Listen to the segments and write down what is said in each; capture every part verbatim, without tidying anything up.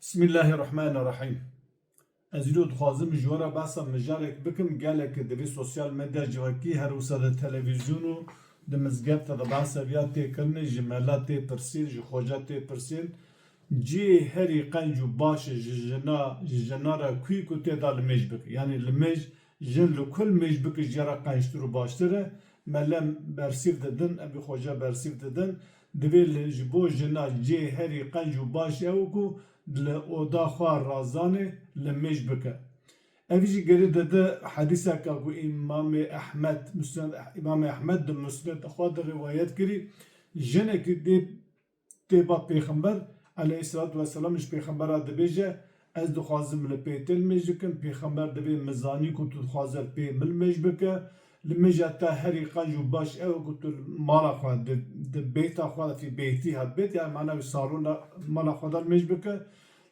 Bismillahirrahmanirrahim. Ez îro dixwazim ji we re behsa mijarek bikim, gelek divê sosyal medya civakî her wisa di televîzyon û di mizgefta de behsa viya tê kirinê, ji mela tê pirsîn, ji xoca tê pirsîn. Cihê herî qenc û baş e ji jina, ji jina re kû ku tê de limêj bike. Yanî limêj, jin li ku limêj bike ji ya re qenctir û baştir e. Mele bersîv didin, em bi xoca bersîv didin. Divê li, ji bo jina cihê herî qenc û baş ew ku li oda xwe razanê limêj bike. Ev jî gerî dide hedîseka ku Îmamê Ehmed, Musned, Îmamê Ehmed di Musned xwe de rivayet kirî, jinekî dê tê ba Pêxember, eleyhîsselatu wesselam, ji Pêxembera dibêje, ez dixwazim li pê te limêj bikim. Pêxember dibê, min zanî ku tu dixwaze pê min limêj bike. Limêja te herî qenc û baş ew ku tu li mala xwe, di, di bêta xwe, fî bêtî hat bêt, yani mana wî salona mala xwe de limêj bike.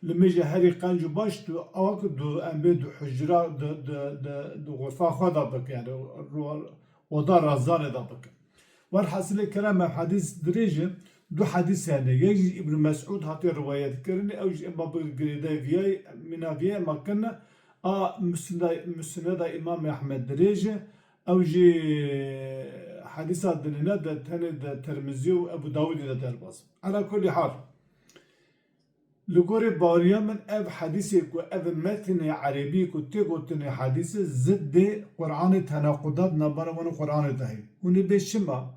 Limêja herî qenc û baş tu, ew ku du, em bê du hicra, di, di, di, di xurfa xwe de bike, yani ro-, oda razanê de bike. Werhasilê kelam, ev hedîs dirêj e, du hedîs hene. Yek jî Îbn Mesûd hatiye rivayet kirinê, ew jî ema bi girêdayê viyayê, mîna viyayê ema kirine, a Musneda, Musneda Îmam Ehmed dirêj e, ew jî hedîsa dinêne de tenê de Tirmizî û Ebû Dawûdê de derbas. Ala kulî hal. Li gorî baweriya min ev hedîsê ku ev metnê erebî ku tê gotinê hedîsê ziddê Qur'anê, tenaqudat navbera wan û Qur'anê de heye. Hûn ê bê çima?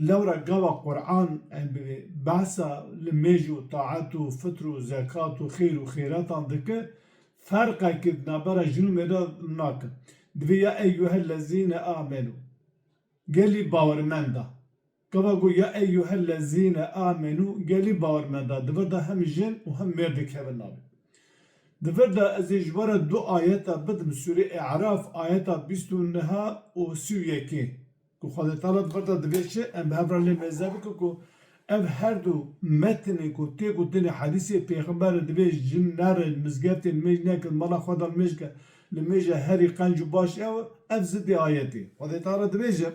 Lewra gava Qur'an em bivê behsa limêj û taet û fitr û zekat û xêr û xêratan dike, ferqekê di navbera jin û mêra nake. Divê ya eyyuhellezîne amenû. Gelî bawermenda. Gava got, ya eyyuhellezîne amenû, gelî bawermenda, di vir de hem jin û hem mêr dikevin navê. Di vir de ez ê ji we re du ayeta bidim, Sûrê E'raf, ayeta bîst û neh û sî û yekê. Ku Xwedê Teala di vir de divê çi, em bi hev re lê mêze bikin ku ev her du metnê ku tê gotinê hedîsê Pêxemberê divê jin nerin mizgeftê limêj nekin, mala xwe de limêj ke, limêja herî qenc û baş ew, ev zidê ayetê. Xwedê Teala dibêje,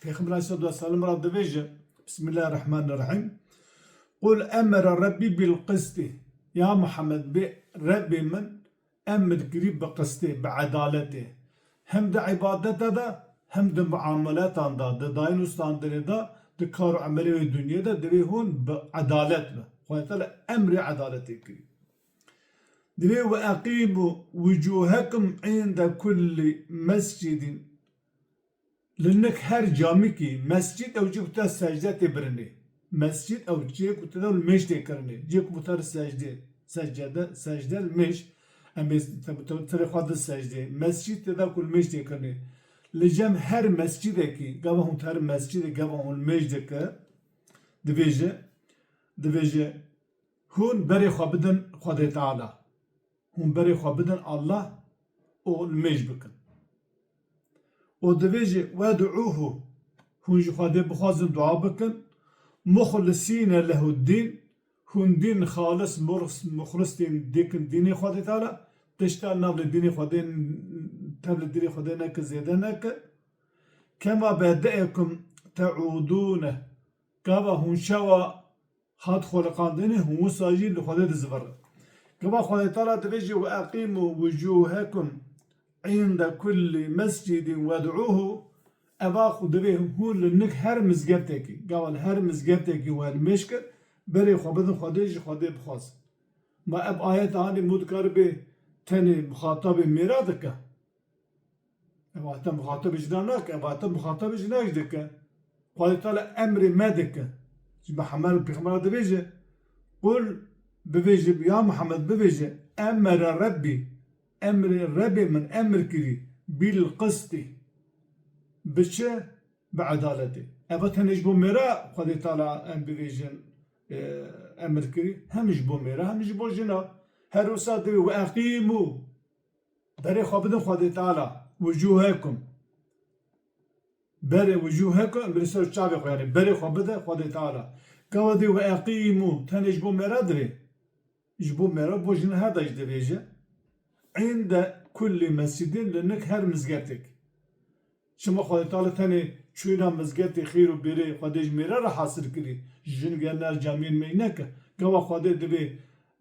Pêxember aleyhisselatu vesselam re dibêje, Bismillahirrahmanirrahim. Qul emere Rabbî bil qistî. Ya Muhammed, bê Rebbê min emir kirî bi qistê, bi edaletê. Hem di îbadete de, hem di muameletan de, di dayîn û standinê de, di kar û emelê wê dinyê de, divê hûn bi edalet be. Xwedê Teala emrê edaletê kirî. Divê, "Ve eqîmû wucûhekum inde kullî mescidîn." Li nik her camikî, mescid ew cî ku te secde tê birinê. Mescid ew cî ku te de limêj tê kirinê. Cî ku te secde, secde, secde limêj. Em bê te, te, te xwe di secdê. Mescid te de ku limêj tê kirinê. Li cem her mescidekî, gava hûn te her mescidê, gava hûn limêj dike, divêje, divêje, hûn berê xwe bidin Xwedê Teala. Hûn berê xwe bidin Allah û limêj bikin. Û divêjî, "Wed'uhu", hûn ji Xwedê bixwazin, dua bikin, "muxlisîne lehuddîn", hûn dîn xalis, murx-, muxlis dîn dikin dînê Xwedê Teala, tişta nav li dînê Xwedê, tev li dînê Xwedê neke, zêde neke. "Kema bede'ekum te'udûne", gava hûn çawa hat xweliqandinê, hûn wisa jî li Xwedê dizivirin. Gava Xwedê Teala dibêje, "Ve eqîmû wucûhekum inde kullî mescidîn wed'ûhu." Eva xwe divê hûn li nik her mizgeftekî, gava li her mizgeftekî we limêj kir, berê xwe bidin Xwedê, ji Xwedê bixwazin. Ma ev ayet anî mû dikare bê tenê mixatabê mêra dike? Ev ayete mixatabê jina nake, ev ayete mixatabê jina jî dike. Xwedê Teala emrê me dike. Ji Mihemed Pêxember dibêje, "Qul", bibêje, ya Mihemed bibêje, "Emere Rebbî", emrê Rebbê min emir kirî, "bil qistî", bi çi? Bi edaletê. Eva tenê ji bo mêra Xwedê Teala em bibêjin, e, emir kirî, hem ji bo mêra, hem ji bo jina. Her wisa divê, "Ve eqîmû", berê xwe bidin Xwedê Teala. Wucûhekum. Berê wucûhekum, em bê ser çavê xwe, yani berê xwe bide Xwedê Teala. Gava dê, "Ve eqîmû", tenê ji bo mêra divê. Ji bo mêra, bo jin her da jî divêje. Înde kullî mescidin, li nik her mizgeftêk. Çima Xwedê Teala tenê çûna mizgeftê xêr û bêrê Xwedê ji mêra re hasil kirî? Jin gel ner camiyên me neke. Gava Xwedê divê,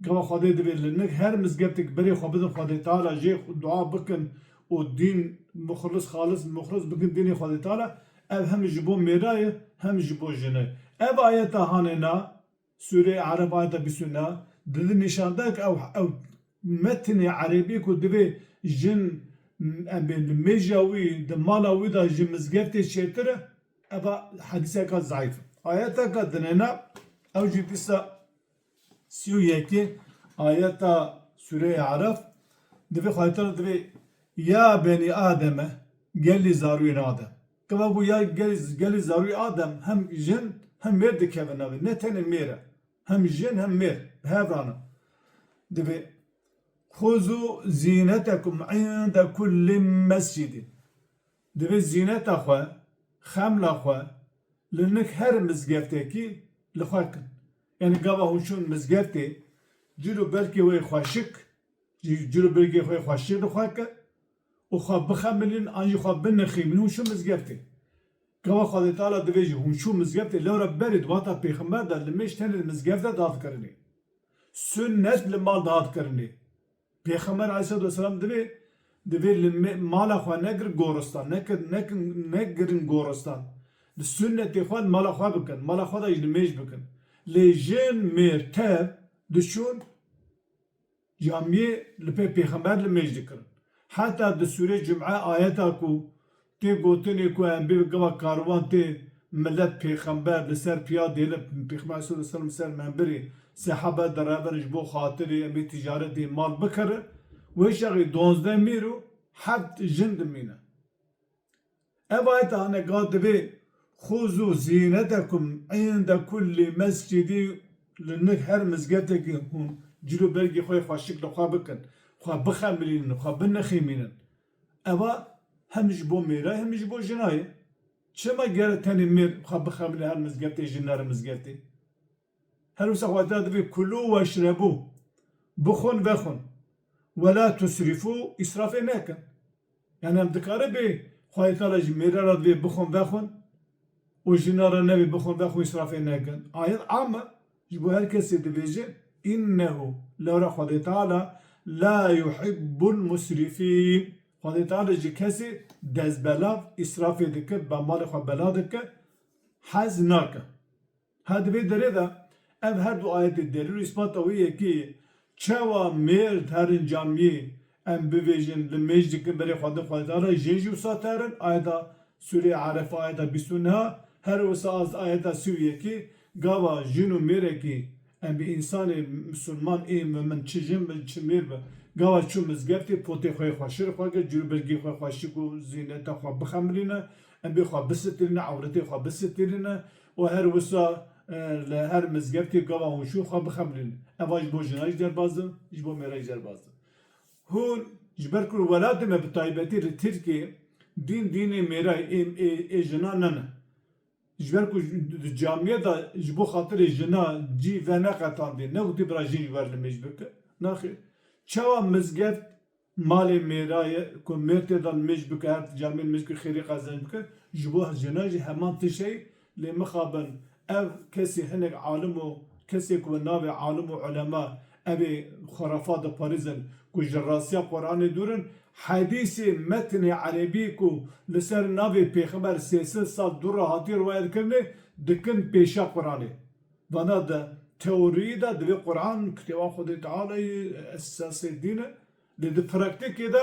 gava Xwedê divê li nik her mizgeftêk berê xwe bidin Xwedê Teala, jê dua bikin û dîn muxlis, xalis, muxlis bikin dînê Xwedê Teala, ev hem ji bo mêra ye, hem ji bo jina ye. Ev ayeta hanê na, Sûreyê Araf ayeta bîst û neh, didin nîşan da ku ew, ew metnê erebî ku divê jin, em bê li mêja wî, di mala wî de ji mizgeftê çêtir e, eva hedîseka zeîf e. Ayeteka dinêna, ew jî dîsa sî û yekê ayeta Sûreyê Araf, divê Xwedê Teala divê, "Ya benî Ademe, gelî zarûyên Adem." Gava ku ya gelî, gelî zarûyê Adem hem jin hem mêr dikevin navê. Ne tenê mêr e. Hem jin hem mêr bi hev re ne. Divê, "Xuzu zînetekum inde kulli mescidin." Divê zîneta xwe, xemla xwe li nik her mizgeftekî li xwe kin. Yanî gava hûn çûn mizgeftê, cil û bergê wê xweşik, cil û bergê xwe xweşik li xwe kin û xwe bixemilînin an jî xwe binixîmînin, hûn çûn mizgeftê. Gava Xwedê Teala divê jî hûn çûn mizgeftê, lewra berê di wexta pêxember de li mêj tenê li mizgeft de dihat kirinê. Sünnet li mal dihat kirinê. Pêxember aleyhisselatu vesselam divê, divê li me-, mala xwe negir goristan, nekir, nekin, negirin goristan. Li sünnetê xwe li mala xwe bikin, mala xwe de jî li mêj bikin. Lê jin, mêr, tev diçûn camiyê li pê pêxember li mêj dikirin. Heta di sûrê Cum'e ayeta ku tê gotinê ku em bê gava karwan tê milet pêxember li ser piya dêle pêxember sallallahu aleyhi ve sellem ser menbirê sehaba derevin ji bo xatirê em bê ticaretê mal bikirin. Wê şexî donzdeh mêr û heft jin dimîne. Ev ayet hane ga divê, "Xuzu zînetekum inde kulli mescidî", li nik her mizgetekî hûn cil û bergê xwe xweşik li xwe bikin, xwe bixemilînin, xwe binixîmînin. Eva hem ji bo mêra ye, hem ji bo jina ye. Çima gere tenê mêr xwe bixemilîne her mizgeftê, jin nere mizgeftê? Her wisa Xwedê Teala divê, "Kulû weşrebû", bixwin vexwin. "Wela tusrifû", îsrafê nekin. Yani em dikare bê Xwedê Teala ji mêra re divê bixwin vexwin û jina re nevê bixwin vexwin, îsrafê nekin. Ayet am e, ji bo her kesê divêje, "Înnehu", lewra Xwedê Teala, "la yuhibbul musrifîn". Xwedê Teala ji kesê destbelav, îsrafê dike, be malê xwe bela dike, hez nake. Ha di vê derê de ev her du ayetê delîl û îspata wê yekê ye. Çawa mêr herin camiyê em bivêjin li mêj dikin berê xwe din Xwedê Teala, jê jî wisa terin, ayeta Sûreyê Araf, ayeta bîst û neh, her wisa az ayeta sî û yekê, gava jin û mêrekî em bi însanê misilman ê mumin, çi jin bi, çi mêr bi, gava çû mizgeftê potê xwe yê xweşik xwe kir, cil û bergê xwe xweşik û zîneta xwe bixemilîne, em bê xwe bisitirîne, ewretê xwe bisitirîne û her wisa, e, li her mizgeftê gava hûn çûn xwe bixemilînin. Eva ji bo jina jî derbaz in, ji bo mêra jî derbaz in. Hûn ji ber ku welatê me bi taybetî li Tirkiyê dîn dînê mêra ye, ê, ê, ê jina nene. Ji ber ku di camiyê de ji bo xatirê jina cî veneqetandê, negotî bira jin ji we re li mêj bike. Naxêr. Çawa mizgeft malê mêra ye ku mêr tê de li mêj bike, her camiyê li mêj bike, xêrê qezenc bike, ji bo jina jî heman tişt e. Lê mixabin ev kesê hinek alim û kesê ku bi navê alim û ulema ev ê xurafat diparêzin ku ji rastiya Qur'anê dûr in, hedîsê metnê erebî ku li ser navê pêxember sê sed sal dû re hatiye riwayet kirinê, dikin pêşiya Qur'anê. Vana di teoriyê de divê Qur'an kitêba Xwedê Teala ye, esasê dîn e. Lê di praktîkê de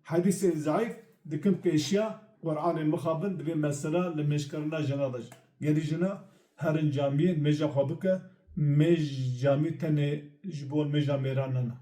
hedîsên zeîf dikin pêşiya Qur'anê, mixabin divê mesela li mêjkirina jina de jî. Gerî jina herin camiyê mêja xwe bike, mêj camî tenê ji bo mêja mêran nana.